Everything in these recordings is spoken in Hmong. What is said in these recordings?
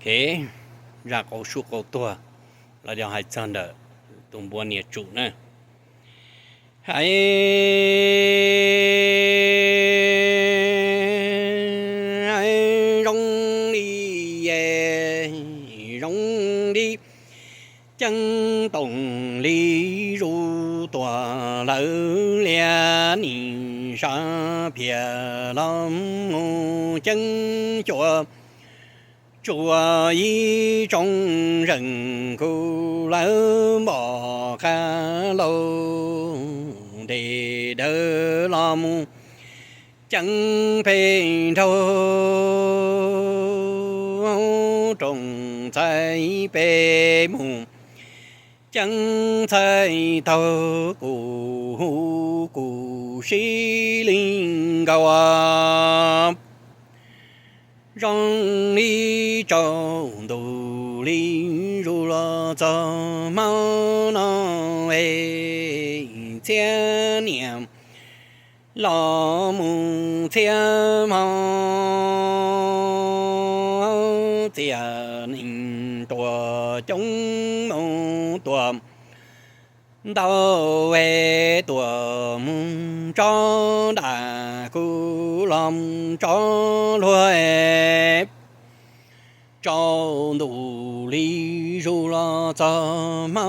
Kev zaj qaum sub qaum tuag los yog hais txog ntawm tus npua niam tsum na. Hais zoo li, zoo li ceeb toom li zus tuam lawv liab nim sab phiaj los mus ceeb xyuas tsuas ib tsoom zeem kuv lawv npom qab lauj ntes dawb los mus ceeb pem nraug rooj txhais pem mus ceeb txhais taug kuv hu kuv sib li nkaus zoo li tsaus ntuj li zus los txog hmo no es txhiab niam los mus txhiab hmo txias neeg tuam coob mus tuam ntau es tuam mus tso dam kuv los mus tso luag tsaus ntuj li zus los txog hmo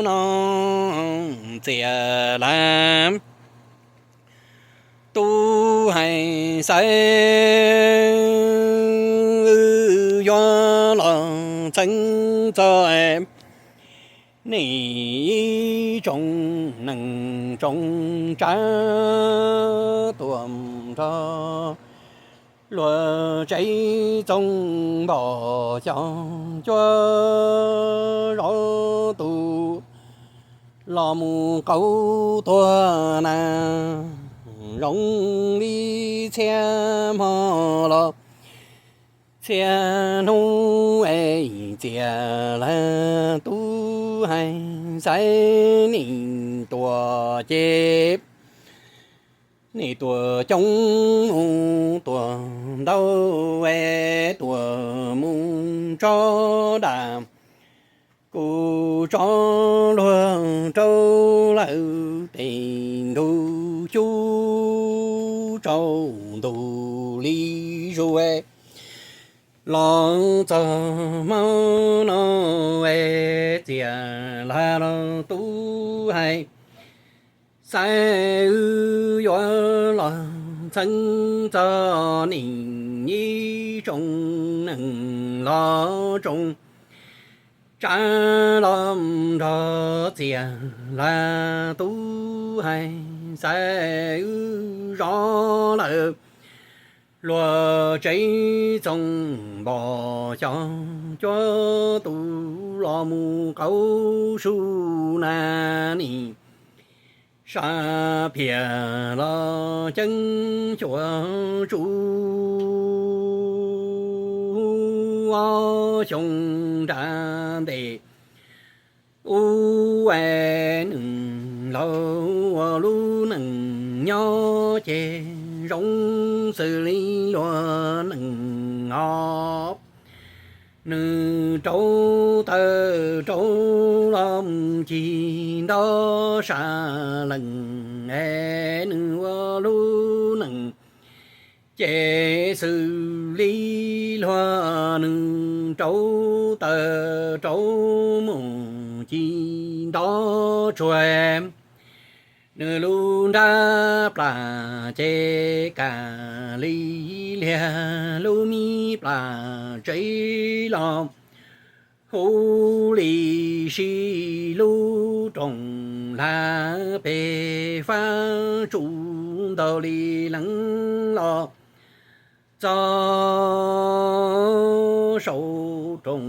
no txias lawm tub hais xaiv wb yuav los txheeb txog nim ib tsoom neeg tsoom tsav tuam nrog luag tsev txoos npog xyov cuab zov tus los mus qaug tuag na zoo li txhiab hmo los txhiab hnub es txias lawm tub hais xaiv nim tuam ces nim tuam coob mus tuam ntau es tuam mus tso dam kuv tso luag rau lawm tes nkaus cub tsaus ntuj li zus los txog hmo no es txias lawm tub hais xaiv wb yuav los txheeb txog nim ib tsoom neeg los tsoom tsav los nrog txias lawm tub hais xaiv wb zov lawm luag tsev txoos npog xyov cuab tus los mus qaug su na nim sab phiaj los ceeb xyuas tsuj ob xyoo nram ntes ub es nws laus ua lub neej nyob ces zoo xws li luag neej os. Nws rauv taws rauv los mus cig nto sab leej es nws ua lub neej ces xws li luag nws rauv taws rauv mus cig nto tsuag nws lub nrab plas ces kam li liag lub me plas tsev los huv li si lub rooj lag pes fab tsuj ntau li leev los txog saum rooj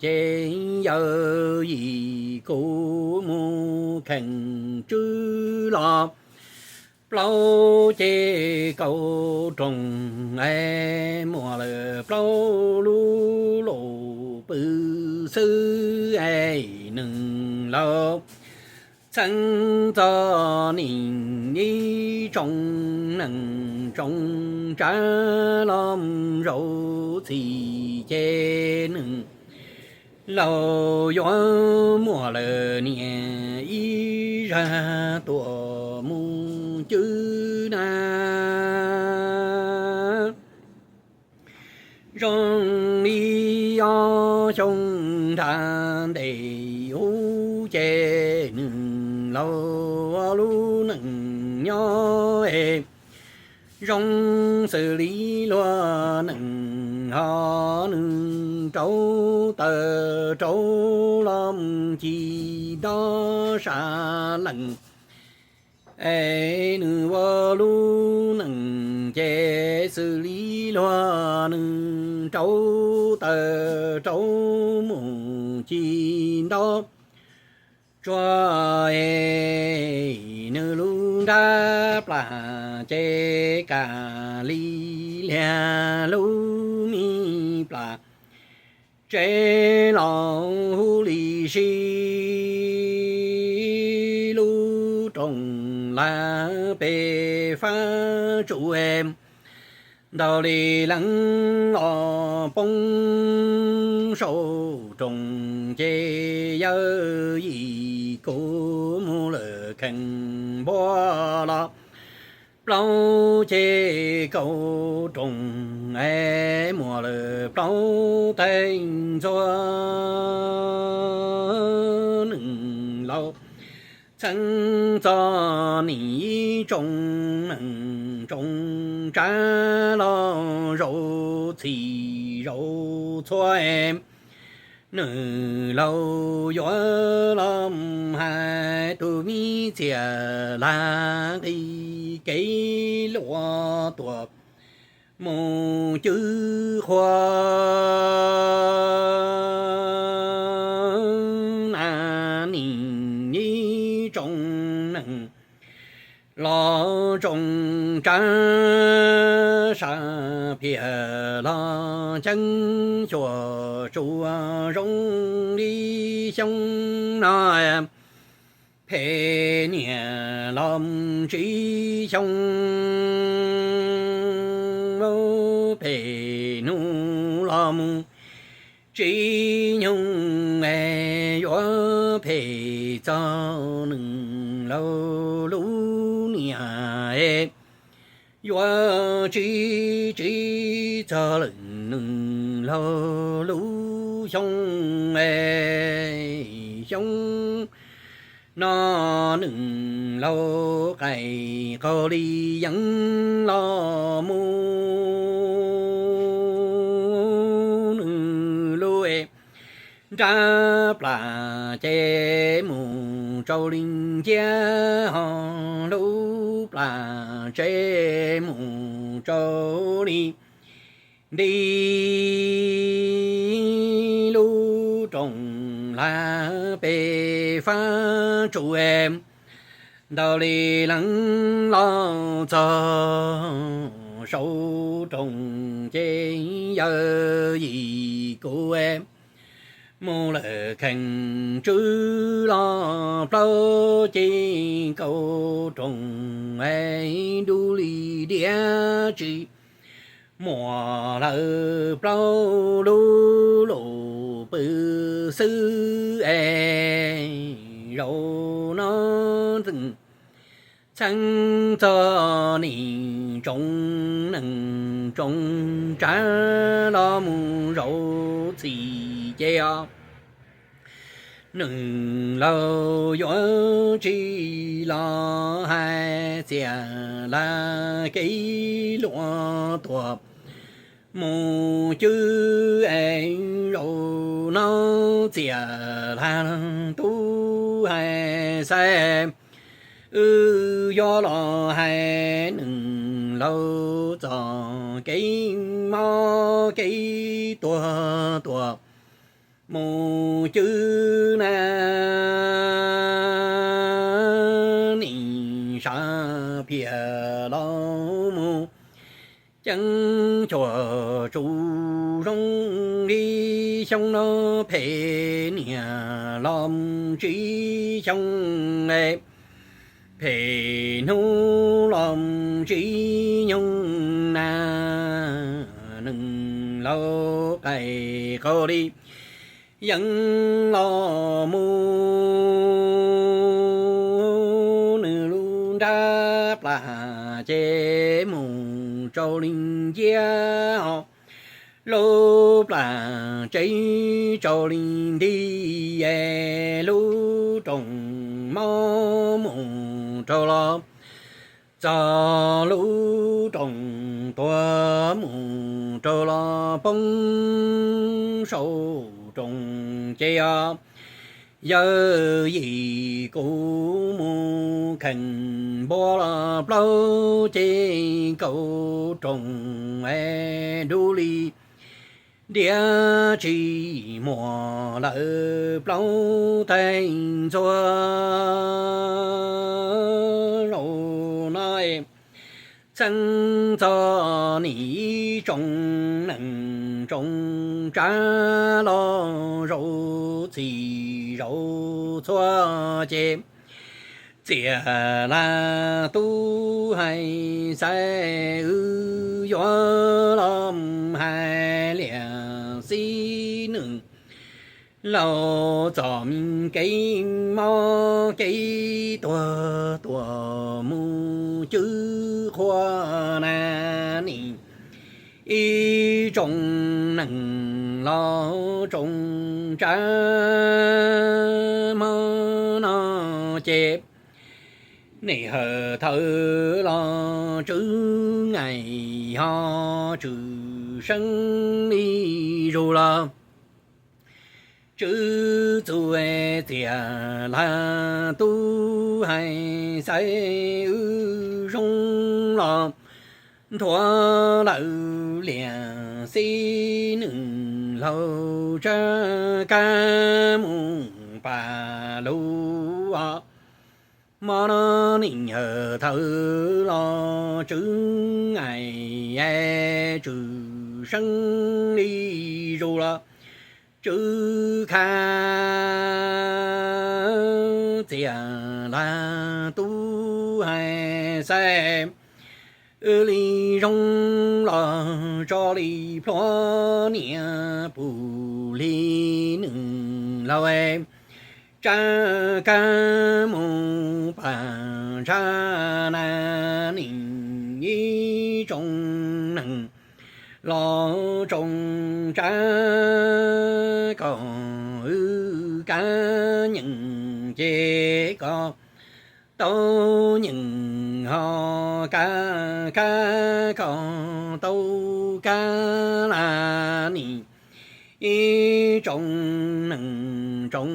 ces yawm yim kuv mus kheem tswb los plaub ces kaum rooj es muaj lawm plaub lub lus pw xwb es neeg laus txheeb txog nim ib tsoom neej tsoom tsav los zaum txhis ces nws laus yuav muaj lawm niam ib zag tuam mus cwb na. Zoo li ob xyoo nram ntes ub ces nws laus ua lub neej nyob es zoo xws li luag neej ho nws rauv taws rauv los ci nto sab leej. Es nws ua lub neej ces xws li luag nws rauv taws rauv mus ci nto tsuag es nws lub nrab plas ces kam li liag lub me plas tsev los hu li si lub rooj lag pem fab tsuas ntau li leej los poob saum rooj ces yawg yim kuv mus lawm kheej npua los plaub ces kaum rooj es muaj lawm plaub teg ntxhua. Nws laus txheeb txog nim tsoom neej tsoom tsav los zaum txhij zaum txhua, nws laus yuav los hais tus me txiaj lag nqi kev luam tuam mus cwb qhua na. Nim ib tsoom neej los tsoom tsav sab phiaj los ceeb xyuam tsuas zoo li xyoo no, phem niam los mus tsib xyoo, phem hnub los mus tsib nyoog es yuav phem txog nws laus lub niam es yuav tsib tsib txog lawm nws laus lub xyoo es xyoo no nws laus qaij qaug li yeeb los mus nws lub nrab plas ces mus rau li nciab ho lub plas tsev mus rau li nti lub rooj lag pem fab tsuas ntau li leej los txog saum rooj ces yawg yim kuv mus lawm kheej tswb los plaub ces kaum rooj es dub li diav tsis muaj lawm plaub lub lus pw xwb es zaum no txheeb txog nim tsoom neej tsoom tsav los mus zaum txhij ces os nws laus yuav tsis los hais txiaj lag kev luam tuam mus cwb es zaum no txiaj lag tub hais xais wb yuav los hais nws laus txoj kev mob kev tuag tuam mus cwb na. Nim sab phiaj los mus ceeb cuag tsuas zoo li xyoo no phem niam los mus tsib xyoo es phem hnub los mus tsib nyoog na. Nws laus hais qau li yees los mus, nws lub nrab plas ces mus rau li nciab, lub plas tseb rau li nti, lub rooj mob mus rau los txog lub rooj tuag mus rau los poob saum rooj ces yog yawm yij kuv mus kheej npua los plaub ces kaum rooj es dub li diav tsis muaj lawm plaub teg ntxhua zaus no. Txheeb txog nim ib tsoom neej tsoom tsav los zaum txhij zaum txhua ces Txiaj Laj Tub hais xaiv wb yuav los hais liam xib nws laus txom nyem kev mob kev tuag tuaj mus cwb qhua na nim ib tsoom neej los tsoom tsav hmo no ces nim hawm thawm los tswv nqaim ho tswv seeb li zus los tswv txuj Txiaj Laj Tub hais xaiv wb zoo los nthuav lawm liam xib nws laus tsab kab mus pam lug os. Hmo no nim hawm thawm los tswv nqaim tswv seeb li zus los tswv khav Txiaj Laj Tub hais xaiv wb li zoo los tso li plhuav niam pum li nws laus tsab kab mus pam ntsab na nim ib tsoom neej los tsoom tsav kom wb kab nyeem ces kom tau nyeem ho kab kab kom tau kab la nim ib tsoom neej tsoom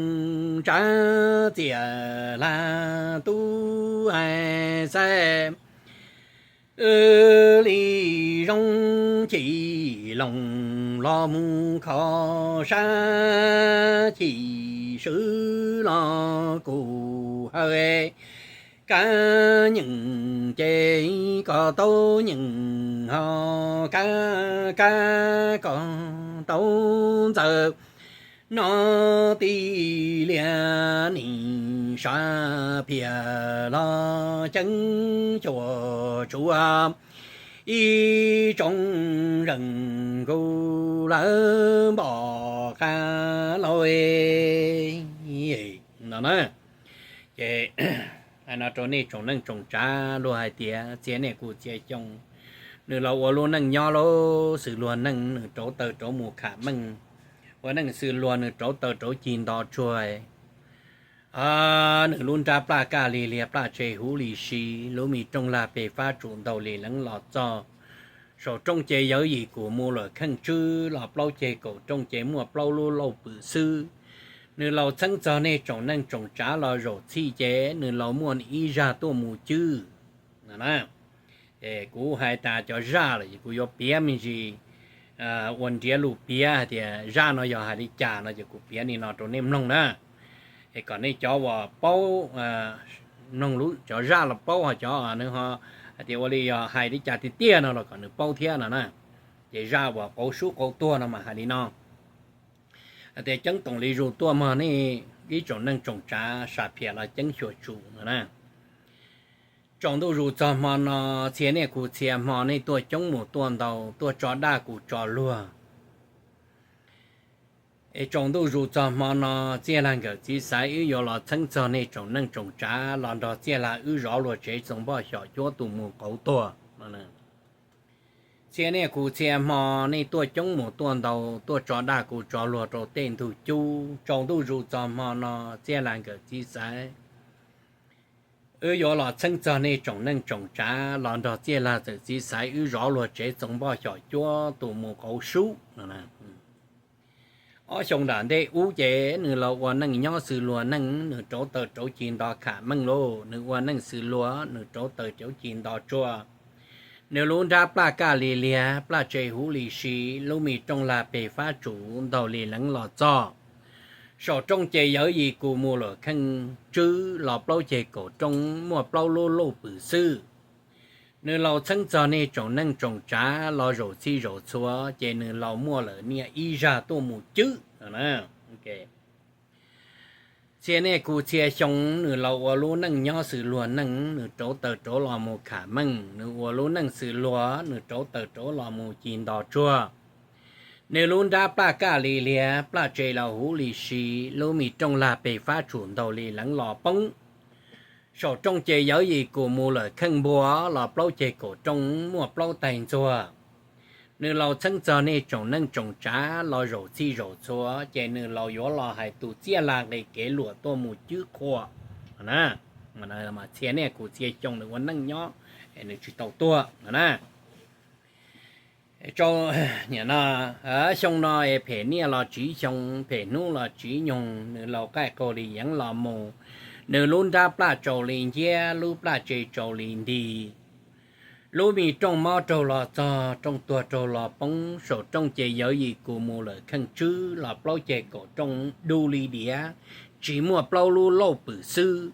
tsav Txiaj Laj Tub hais xaiv wb li zoo chim loos los mus kho sab chim swb los kuv hawm kab nyeem ces kom tau nyeem ho kab kab kom tau ntxaws no ti liam nim sab phiaj los ceeb cuam tsuav ib tsoom zeej nkuj lawv npom qab lauj no na. Ces hais no rau nej tsoom neej tsoom tsav luag hais tias txia niaj kuv txia xyoo, nws los ua lub neej nyob lauj, xws luag neej nws rauv taws rauv mus kham meej, ua neej xws luag nws rauv taws rauv cig nto tsuag, nws lub nrab plaj kaj li liag plaj tse huv li si, lub me rooj lag pes fab tsum ntaug li leev los txog saum rooj ces yawm yij kuv mus luam kheej tswb los plaub ceg kaum rooj ces muaj plaub lub lauj pwm xwb. Nws laus txheeb txog nej tsoom neej tsoom tsav los zaum txhij ces nws laus muaj ib zaj tuaj mus cwb no na. Kuv hais tas cov zaj lawm ces kuv yuav piav me ntsis ua nriav lus piav hais tias zaj no yog hais li cas no ces kuv piav li no rau nej mloog na. Es kom nej cov uas paub mloog lub cov zaj los paub, ho cov nws ho hais tias ua li yog hais li cas tiag tiag no los kom nws paub thiab no na. Ces zaj uas qauv sub qauv tuag no mas hais li no. Hais tias ceeb toom li zus tuaj mog nej ib tsoom neej tsoom tsav sam phiaj los ceeb xyuam tsum no na. Tsaus ntuj zus txog hmo no, txhia niaj kuv txhia hmo nej tuaj coob mus tuaj ntau, tuaj tso daj kuv tso luag. Es tsaus ntuj zus txog hmo no, Txiaj Lag nkawm txiv xaiv wb yuav los txheeb txog nej tsoom neej tsoom tsav los nrog Txiaj Lag wb zov luag tsev txoos npoj xyom cuab tus mus qauv tuag. Txhia niaj kuv txhia hmo, nej tuaj coob mus tuaj ntau, tuaj tso dag kuv tso luag rau tej ntug cub. Tsaus ntuj zus txog hmo no, Txiaj Lag nkawm txiv xaiv wb yuav los txheeb txog nej tsoom neej tsoom tsav los nrog Txiaj Lag txawm txiv xaiv wb zov luag tsev txoos npoj xyom cuab tus mus qauv sub no. Ob xyoo nram ntej ub ces nws los ua neej nyob xws luag neej, nws rauv taws rauv ci nto kham meej lauj, nws ua neej xws luag, nws rauv taws rauv ci nto tsuag. Nws lub nrab plaj kaj li liag, plaj tse huv li si, lub me rooj lag peg fab tsum ntaug li leev los txog. Saum rooj ces yawv yim kus mus lawm kheej tswb los plaub ceg kaum rooj muaj plaub lub lauj pwm xwb. Nws laus txheeb txog nej tsoom neej tsoom tsav los zaum txhij zaum txhua ces nws laus muaj lawm niaj ib zaj tuaj mus cwb no na. Txhia niaj kuv txhia xyoo nws laus ua lub neej nyob xws luag neej, nws rauv taws rauv los mus kham meej, nws ua lub neej xws luag, nws rauv taws rauv los mus ci nto tsuag. Nws lub nrab plaj kaj li liag, plaj tse los huv li si, lub me rooj lag peg fab tsum ntaug li leev los poob. Saum rooj ces yawv yim kus mus lawm kheej npua los plaub ceg kaum rooj muaj plaub taig ntxuag. Nws laus txheeb txog nej tsoom neej tsoom tsav los zaum txhij zaum txhua ces nws laus yuav los hais tus Txiaj Lag nqis kev luam tuaj mus cwb qhua na. Txhia niaj kuv txhia xyoo nws ua neej nyob es nws tsis tau tuag no na. Xyoo no phem niaj los tsiv xyoo, phem hnub los tsiv nyoog, nws laus qaij qaug li yeev los mus, nws lub nrab plaj tsaus li nciab, lub plaj tse tsaus li nti. Lub me rooj mob raug los txog, rooj tuag raug los poob, saum rooj ces yawv yim kus mus lawm kheej tswb los plaub ceg kaum rooj du li diav, tsis muaj plaub lub lauj pwm xwb.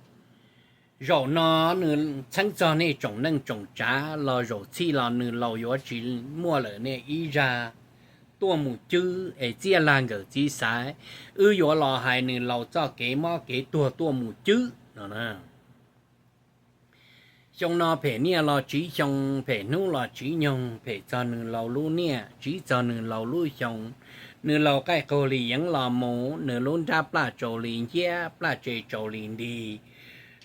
Zaum no nws txheeb txog nej tsoom neej tsoom tsav los zaum txhij los nws laus yuav tsis muaj lawm niaj ib zaj tuaj mus cwb es Txiaj Lag nkawm txiv xaiv wb yuav los hais nws laus txoj kev mob kev tuag tuaj mus cwb no na. Xyoo no phem niaj los tsiv xyoo, phem hnub los tsiv nyoog, phem txog nws laus lub niaj, tsiv txog nws laus lub xyoo. Nws laus qaij qaug li yeev los mus, nws lub nrab plaj tsaus li nciab, plaj tse tsaus li nti.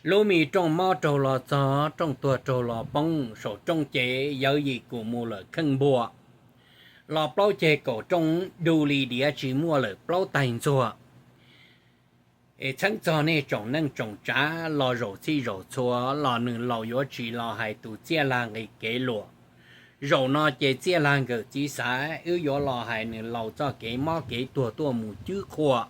Lub me rooj mob raug los txog, rooj tuag raug los poob, saum rooj ces yawv yim kus mus lawm kheej npua los plaub ceg kaum rooj du li diav tsis muaj lawm plaub taig ntxuag. Es txheeb txog nej tsoom neej tsoom tsav los zaum txhij zaum txhua los nws laus yuav tsis los hais tus Txiaj Lag nqis kev luam. Zaum no ces Txiaj Lag nkawm txiv xaiv wb yuav los hais nws laus txoj kev mob kev tuag tuaj mus cwb qhua.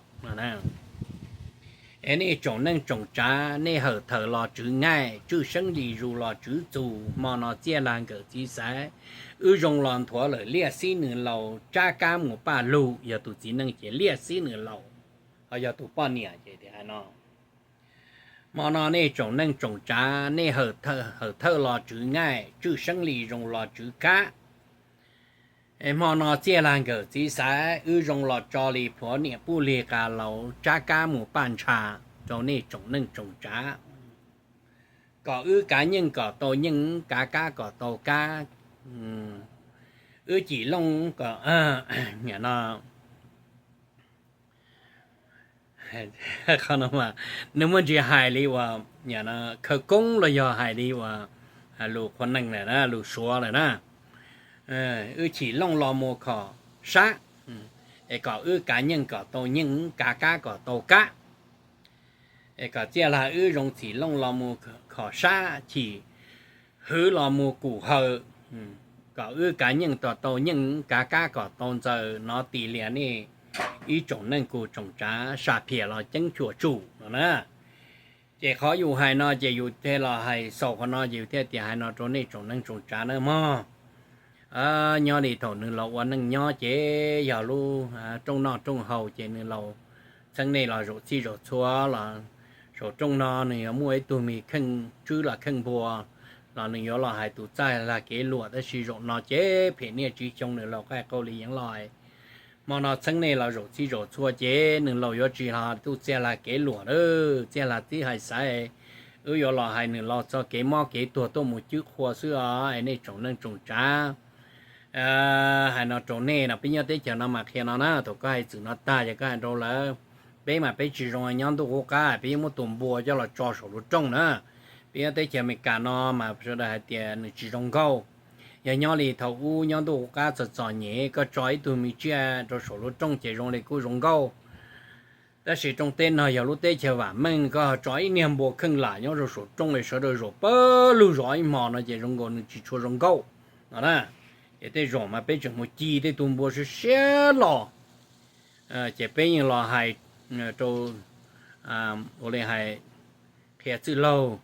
Es nej tsoom neej tsoom tsav, nej hawm thawm los tswv ngaij, tswj seeb li zus los tswv txus, hmo no Txiaj Lag nkawm txiv xaiv wb zoo los nthuav lawm liaj xib nws laus Tsab Kab mus Paj Lug, yog tus txiv neej ces liaj xib nws laus, ho yog tus poj niam ces tias hais no. Hmo no nej tsoom neej tsoom tsav, nej hawm thawj los tswv ngaij, tswj seeb li zoo los tswv kab. Hmo no Txiaj Lag nkawm txiv xaiv wb zoo los tso li plhuav niam puj li qas laus Tsab Kab mus Paj Ntsha rau nej tsoom neej tsoom tsav, kom wb kav nyeej kom tau nyeej, kav kab kom tau kab. Wb cim looj kom, no, nws muaj ntsis hais li uas khaws koob los yog hais li uas lus qhua neeg lawm na, lus Suav lawm na. Wb cim looj los mus khom sab, es kom wb kav nyeej kom tau nyeej, kav kab kom tau kab. Es kom Txiaj Lag wb zoo cim looj los mus khom sab, cim hwv los mus kum hawm, kom wb kav nyeej kom tau nyeej, kav kab kom tau ntxaws no. Tis lias nej ib tsoom neej kuv tsoom tsav, sam phiam los ceeb cuam tsum no na. Ces qhov yus hais no ces yus thiaj los hais xaus qhov no ces yus thiaj tias hais no rau nej tsoom neej tsoom tsav nawb mog. Nyob li thaum nws los ua neej nyob ces yog lub rooj noj rooj haus ces nws laus txheeb nej los zaum txhij zaum txhua los saum rooj no nws yuav muaj ib tug me kheej tswb los kheej npua los nws yuav los hais tus Txiaj Lag kev luam, tab sis zaum no ces phem niaj tsiv xyoo nws laus qaij qaug li yeev los. Hmo no txheeb nej los zaum txhij zaum txhua ces nws laus yuav tsis los tus Txiaj Lag kev luam lawm. Txiaj Lag txiv hais xaiv wb yuav los hais nws laus txoj kev mob kev tuag tuaj mus cwb qhua xwb os, es nej tsoom neej tsoom tsav, Hais no rau nej no, peb nyob teb chaws no mas qhia no na, thaum koj hais txwm no tag ces koj hais rau lawv, peb mas peb tsis zoo nyob ntuj qub qab, peb yeej muab tus npua coj los tso saum lub rooj na. Peb nyob teb chaws Amelikas no mas sawv daws hais tias nws tsis zoo nkauj. Yog nyob li thaum ub nyob ntuj qub qab txom txom nyem, koj tso ib tug me tsiaj rau saum lub rooj ces zoo li kuj zoo nkauj. Tab sis rooj teb no yog lub teb chaws vam meej, koj tso ib niag npua kheej lam nyob rau saum rooj li sawv daws zaum pawg lug zov ib hmo no ces zoo nkaus nws tsis tshua zoo nkauj no na. Ces tej zaum mas peb tseem mus ci tej tus npua siab siab los, ces peb yeej los hais rau, ua li hais, qhia txwj laug,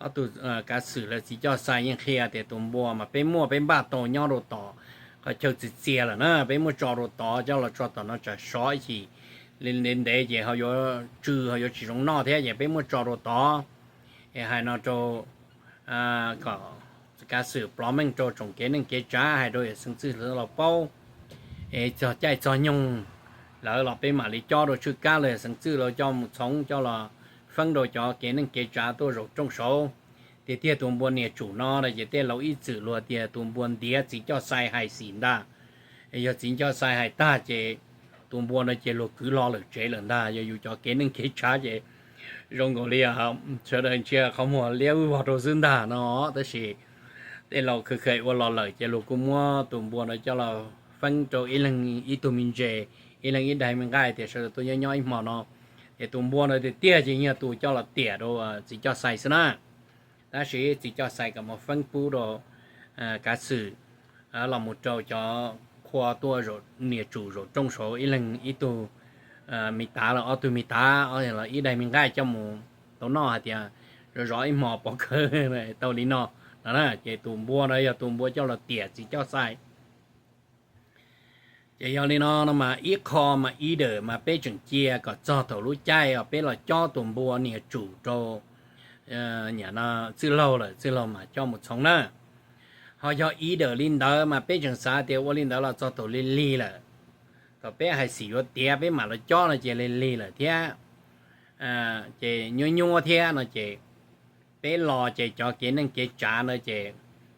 ob tug kav xwm lawv txiv coj xais yeej qhia tias tus npua mas peb muaj peb npaj tau nyob rau tom qhov chaw txias txias lawm na, peb muab tso rau tod, coj los tso tom no tsam sov ib chim li ntev ntev ces ho yuav tsw ho yuav tsis zoo noj thiab, ces peb muab tso rau tod. Es hais no rau, kom kav xwm plov meej rau tsoom kev neej kev tsav, hais rau yawm xeev txwj los paub. Es txog caij txog nyoog lawm los peb mam li cob rau tswj kab los yawm xeev txwj los coj mus txhoov coj los feeb rau cov kev neej kev tsav tuaj zaum rooj saud. Tiag tiag tus npua niam tsum no ces tej laus ib txwm luag tias tus npua ntiav txiv coj xais hais xim ntag. Yog txiv coj xais hais tag ces tus npua no ces luag kwv hlo lawm tsev lawm ntag. Yog yus cov kev neej kev tsav ces zoo nkaus li sawv daws ntsia qhov muag liab vog rau xwb ntag no. Tab sis tej laus khwv kheev ua los lawm ces luag kuj muab tus npua no coj los feeb rau ib leeg ib tug me ntses, ib leeg ib daim me nqaij tias sawv daws tuaj nyob nyob ib hmo no. Ces tus npua no tiag tiag ces yog tus coj los tiam rau txiv coj xais xwb na. Tab sis txiv coj xais kom mus feeb pub rau kav xwm los mus rau cov qhua tuaj niam tsum zaum rooj saud ib leeg ib tug me tav los ob tug me tav los ib daim me nqaij coj mus tau noj hais tias zov zov ib hmo pov khawv tau li no no na. Ces tus npua no yog tus npua coj los tiam txiv coj xais. Ces yog li no no mas ib qho mas eater mas peb tseem cia kom txog thaum lub caij os peb los cob tus npua niam tsum rau txwj laug lawm, txwj laug mas coj mus txhoov na. Ho yog eater li ntawd mas peb tseem xav tias ua li ntawd los txog thaum lig lig lawm, thaum peb hais xim yuav tiav peb mam los cob no ces lig lig lawm thiab, ces nyuaj nyuaj thiab no ces peb los ces cov kev neej kev tsav ntawd ces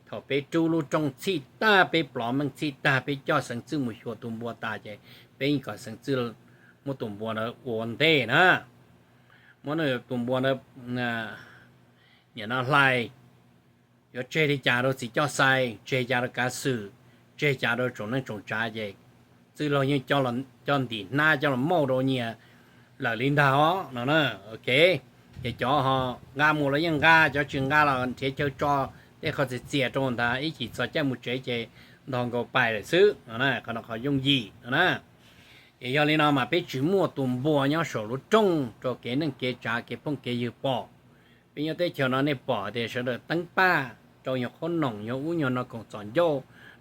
thaum peb rub lub rooj txhij tag, peb plov meej txhij tag, peb coj xeev txwj mus xyuas tus npua tas ces peb yeej kom xeev txwj muab tus npua ntawd ua ntej na. Muab tus npua ntawd nim no hlais, yuav tseg li cas rau txiv coj xais, tseg li cas rau kav xwm, tseg li cas rau tsoom neej tsoom tsav ces txwj laug yeej coj ntim hnab coj los mauj rau nyias lawm li ntag os no na. Ok, ces cov ho nqa mus los yeej nqa, cov tsis nqa los nrhiav chaw tso tej qhov txias txias rau ntag, ib chim txog caij mus tsev ces ntog nkaus pais lawm xwb no. Qhov no qhov yooj yim no na. Ces yog li no mas peb tsis muaj tus npua nyob saum lub rooj rau kev neej kev tsav kev phooj kev ywg pom. Peb nyob teb chaws no nej pom tias sawv daws teeb paj rau nyuag qhob noom nyuag ub nyuag no koom txom ncauj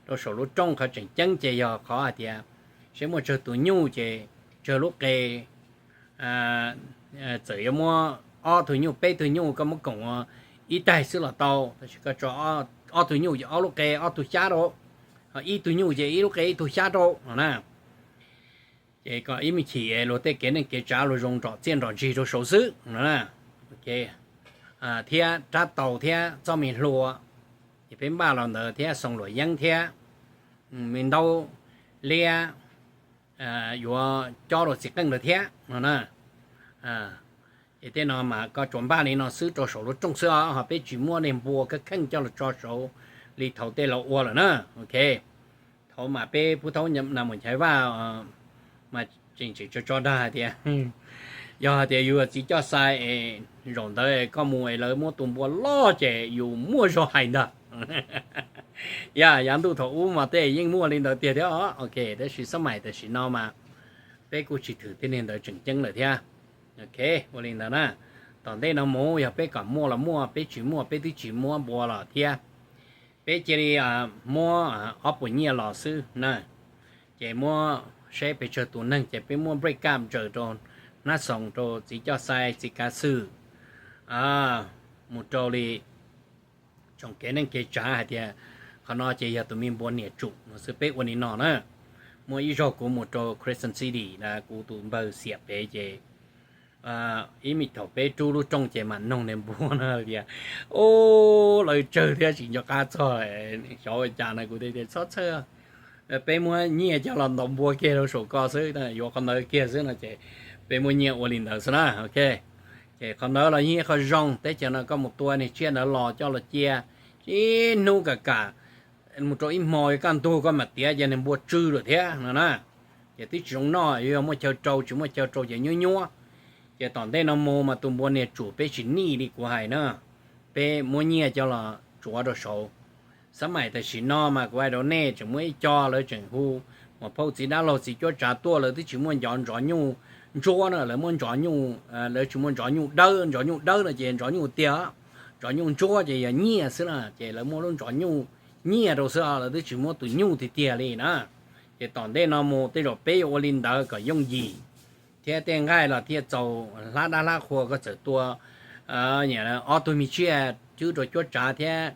rau saum lub rooj, qhov tseem ceeb ces yog qhov hais tias seb muaj tsawg tus nyuj ces tsawg lub qe, txawm yuav muab ob tug nyuj peb tug nyuj koj muab koom ua ib taig xwb los tau, tab sis koj tso ob tug nyuj ces ob lub qe ob tug xyab rau, ib tug nyuj ces ib lub qe ib tug xyab rau no na. Ces kom ib me chim luag tej kev neej kev tsav luag zoo nrom txiaj nrom ntsig rau saud xwb no na. Thiab rab taus thiab txoj me hlua, ces peb npaj los ntawd thiab xoo luam yeeb thiab me ntaub liab yuav cob rau txiv qeej ntawd thiab no na. Ces tej no mas koj tsuas npaj li no xwb rau saum lub rooj xwb os, ho peb tsis muaj niag npua kheej kheej coj los tso saud li thaud tej laus ua lawm na. Ok, thaud mas peb pub thaub na mus Nchaiv Vaj mas tseem tseem tso tso dag hais tias yog hais tias yus txiv coj xai es zaum ntawd koj mus es lawv muab tus npua loj ces yus muaj zog hais ntag. Yam yav ntuj thaum ub mas tej yeej muaj li ntawd tiag thiab os. Ok, tab sis xab mais tam sim no mas peb kuj tsis thwm tej niag ntawd tseem ceeb lawm thiab. Ok, ua li ntawd na, tom ntej no mus yog peb kom muaj los muaj, peb tsis muaj peb twb tsis muab npua los thiab. Peb cia li muab ob puas nyiaj los xwb na. Ces muab saib pes tsawg tus neeg ces peb muab break up ntsaws rau hnab xoos rau txiv coj xai txiv kav xwm mus rau li tsoom kev neej kev tsav hais tias qhov no ces yog tus me npua niam tsum no xwb, peb ua li no na. Muaj ib zaug kuv mus rau Crescent City na, kuv tus npawg xiam pem ces ib me thaum peb rub lub rooj ces mam noog niag npua no tias, o, lawv tsawg thiab tsis nco qab txog, xyov ua cas no kuv thiaj tias txhob txhawj, Peb muab nyiaj coj los ntaus npua kiag rau saum ko xwb, yuav qhov ntawd kiag xwb no ces peb muab nyiaj ua li ntawd xwb na. Ok, ces qhov ntawd los yeej qhov zoo, teb chaws no koj mus tua niag tsiaj ntawd los coj los cia, ib hnub kam kam mus rau ib hmo kaj ntug koj mam tiav ces niag npua tsw lawm thiab no na. Ces twb tsis zoo noj, yuav yog muaj chaw rau, tsis muaj chaw rau ces nyuab nyuab. Ces tom ntej no mus mas tus npua niag tsum peb tsis nij li kuv hais na, peb muab nyiaj coj los tsuav rau saud. Xab maim tam sim no mas kuv hais rau nej, tseem muaj ib co lawv tseem hu muam phauj txiv dab laug txiv cuab tsav tuaj, lawv twb tsis muaj nco ntxov nyuj ntsuab na, lawv muab ntxov nyuj, lawv tsis muaj ntxov nyuj dawb, ntxov nyuj dawb no ces ntxov nyuj tiag, ntxov nyuj ntsuab ces yog nyiaj xwb na, ces lawv muab lub ntxov nyuj nyiaj rau xwb, lawv twb tsis muab tus nyuj tiag tiag li na. Ces tom ntej no mus tej zaum peb yuav ua li ntawd kom yooj yim, thiab tej nqaij los thiaj txaus hlab dab hlab qhua, koj txawm tua ob tug me tsiaj cwb rau cuab tsav thiab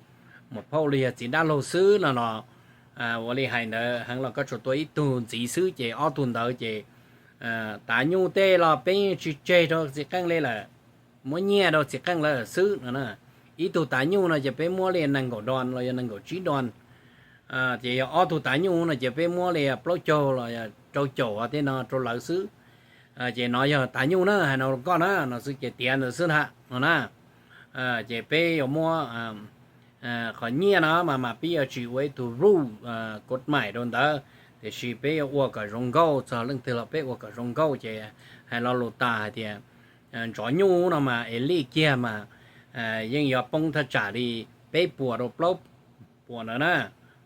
muam phauj los yog txiv dab laug xwb no los ua li hais ntawd heev los koj tsuas tua ib tug ntxiv xwb ces ob tug ntawd ces tav nyuj tej los peb yeej tsis tseg rau txiv qeej li lawm, muab nyiaj rau txiv qeej lawm xwb no. Ib tug tav nyuj no ces peb muab li nees nkaum dos los yog nees nkaum tsib dos, ces yog ob tug tav nyuj no ces peb muab li plaub caug los yog rau caum tej no rau lawv xwb. Ces no yog tav nyuj na, hais no koj na no xwb ces tiav ntawd xwb ntag no na. Ces peb yuav muab qhov nyiaj no mas mas peb yuav tsis ua ib tug ruj kod maim rau ntawd, tiam sis peb yuav ua kom zoo nkauj, txog leej twg los peb ua kom zoo nkauj. Ces hais lo lus tas hais tias ntxov nyuj no mas es lij kiag mas yeej yuav poob thaj tsam li peb puas rau plaub puas ntawd na,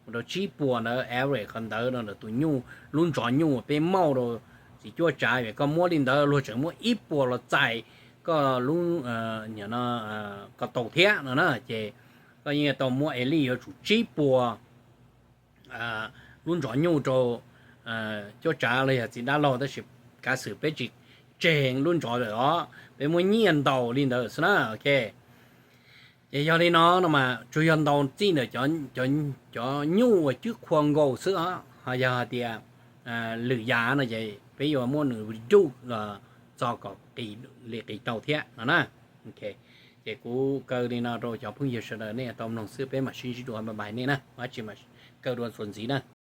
mus rau tsib puas ntawd average qhov ntawd no ntawm tus nyuj, lub ntxov nyuj peb mauj rau txiv cuab tsav, koj muab li ntawd luag tseem muab ib puas los txais koj lub ko taus thiab no na. Ces koj yeej tau muab es lij yuav tsum tsib puas lub ntxov nyuj rau cuab tsav los yog txiv dab laug, tab sis kav xwm peb tsis tseg lub ntxov lawm os, peb muab nyiaj ntaus li ntawd xwb na. Ok, ces yog li no no mas tsuas yog ntaus txij ntawm cov nyuj uas cwb qhua nkaus xwb os, ho yog hais tias lwm yam no ces peb yuav muab nws reduce los txog kom li qis tau thiab no na. Ces kuv kaw li no rau cov phooj ywg sawv daws nej tau mloog xwb, peb mam sib ntsib dua, bye bye nej na, ua tsi mas kaw dua txuas ntxiv na.